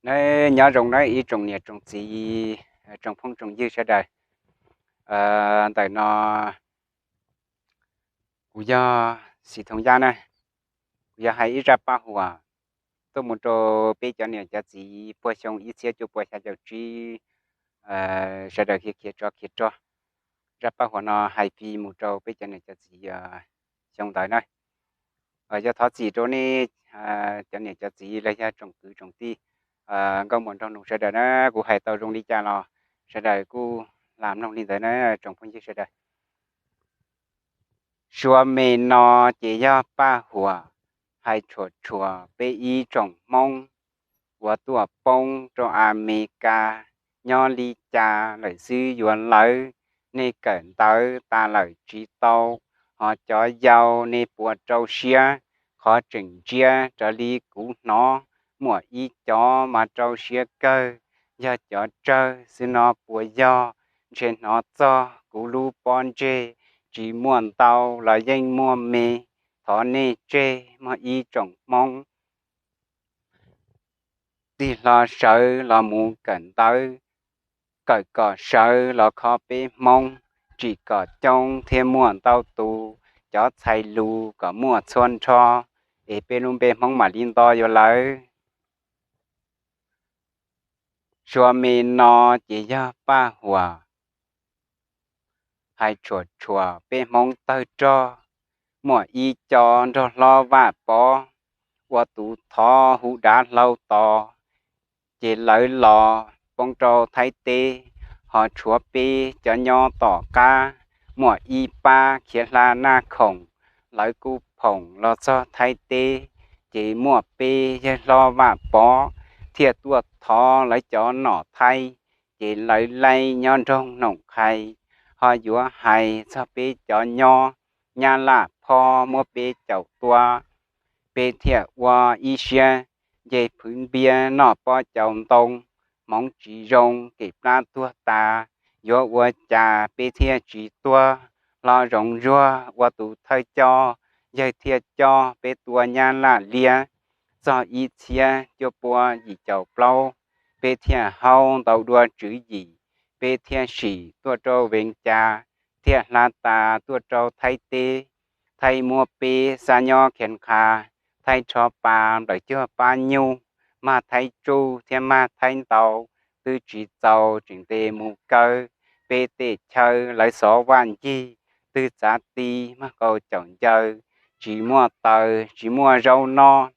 Nyob zoo nawb ib tsoom niam tsoom txiv, tsoom phooj tsoom ywg sawv daws. Ntawm no kuv yog Xis Thooj Yaj na, kuv yog hais ib zaj paj huam tuaj mus rau peb cov niam cov txiv puag xyoo ib txhiab cuaj puas xya caum tsib, sawv daws khiav khiav tsov khiav rog. Zaj paj huam no hais fis mus rau peb cov niam cov txiv xyoo ntawd na. Yog thov txim rau nej cov niam cov txiv los yog tsoom kwv tsoom tij, nkauj muam nraug nus sawv daws na, kuv hais tau zoo li cas los sawv daws kuj lam mloog li ntawd na tsoom phooj ywg sawv daws. Suav me no ces yog paj huam hais tshuam tshuam peb ib tsoom Hmoob uas tuaj poob rau Amelikas nyob li cas lawm xwb yuav lawv, nej kawm ntawv tas lawm tsis tau, ho cov yau nej puas rau siab, qhov tseem ntsiab raws li kuv hnov, muaj ib cov mas rau siab kawg, yog cov tsawg xwb no puas yog, ntshe hnov txog kuv lub pob ntseg, tsis muaj ntau los yeej muaj me, thov nej tseg muaj ib tsoom Hmoob txij hlo sawv los mus kawm ntawv, kawm kom sawv los kho peb Hmoob, tsim kom coob thiaj muaj ntau tus, cov txhais lus kom muaj txhua nrho, es peb lub npe Hmoob mam li nto yuav lawv. Suav me no ces yog paj huam hais tshuam tshuam peb Hmoob tawg rog, muaj ib co nrog hlob Vaj Pov, ua tus thov hu dav hlau tos, ces lawv los poob rau Thaib teb, ho tshuav peb cov nyob tom qab, muaj ib pab khiav hla Naj Khoom, lawv kuj phoom los txog Thaib teb, ces muaj peb yawg hlob Vaj Pov thiaj tuaj thov lawv cov nom Thaib, ces lawv laij nyob nroog Noom Qhais, ho yuav hais txog peb cov nyob Nyab Laj Phob muab peb caum tua, peb thiaj ua ib siab nce phwv npiab noj pob caus ntoo, hmoov tsis zoo kev plab tuag tas, yuav ua cas peb thiaj tsis tuag, hlob Zoov Zuag ua tus thawj coj, yawg thiaj coj peb tua Nyab Laj Liab, txog ib txhiab cuaj pua yim caum plaub, peb thiaj haub ntau dua tswv yim, peb thiaj sim tuaj rau Vees Cas, thiaj hla tas tuaj rau Thaib teb. Thaib muab peb xa nyob Khiav Nqha, Thaib rho pas nplawm cuag pab nyuj, mag Thaib tsuj thiab mag Thaib ntaus, twb tsis txaus tseem ntes mus kaw. Peb tej chaw lawv xov vaj ncig, twb txav ti mag kaus caum ncaws, tsis muaj taws tsis muaj zaub noj,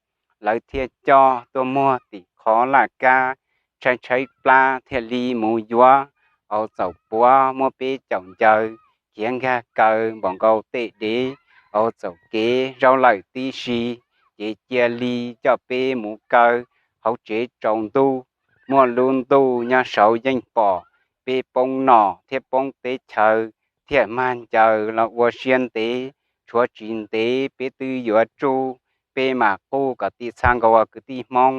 lawv thiaj coj tuaj muag tim qhov laj kab, tshaib tshaib plab thiaj li mus yuav. Au txaum puav muab peb caum ncaws, khiav nkag kaw npaum nkaus tej dev. Au txaum kev zaub lawm tib si, ces cia li coj peb mus kaw hauv tsev tsaus ntuj. Muaj lub ntuj nyob saud yeej pom peb poob nom thiab poob teb chaws, thiaj mag ncaws los ua siab ntev. Tshuav tsis ntev peb twb yuav tsuj, peb mam quj kom ti txha nkaus kwv tij Hmoob.